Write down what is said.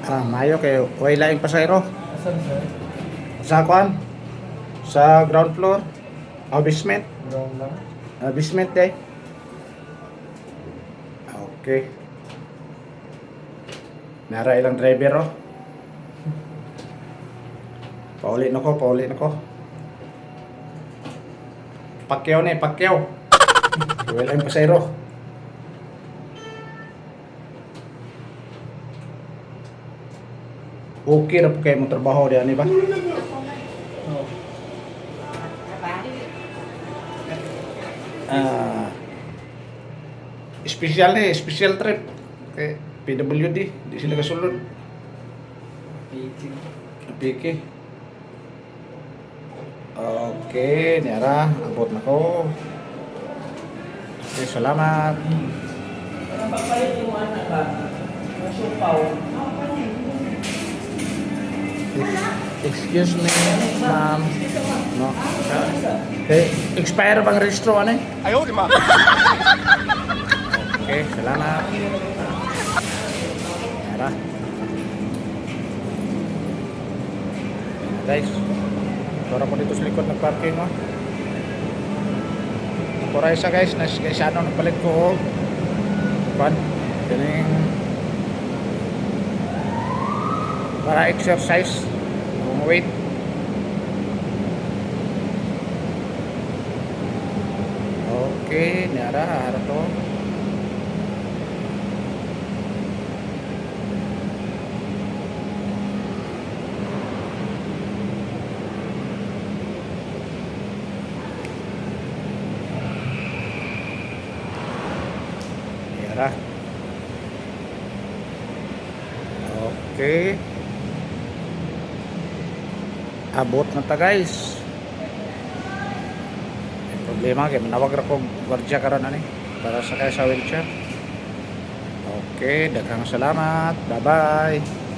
Ah, mayo kayo. Way laing pasahero. Asan, sir? Sa kwan? Sa ground floor. Ah, basement. Ground lang. Ah, basement eh. Okay. Nara ilang driver oh. Pauli na ko, pauli na ko. Pakyaw na eh, pakyaw. Wala yung pasahero. Okay ra po kayo mong trabaho diyan, di ba? Oo. Ah, special eh, special trip. Kay PWD, di sila kasulod. 18. Piki. Okay, niara, abot na ko. Okay, salamat. Parang papalit yung anak ka. Yung siopaw. Excuse me, ma'am. No. Okay, expire bang registro ano eh? Ayaw, di ma. Okay, salamat. Tara. Ayan, guys. Para ko dito sa likod ng parking, oh. Kuray sa guys, nas guys ano nagpalit ko og kwan kining para exercise kung weight. Okay, niara ara to. Niara. Okay. Abot na ta, guys. May problema kay manawag ra kog gwardiya karon ani para sa kay sa wheelchair. Okay, daghang salamat. Bye-bye.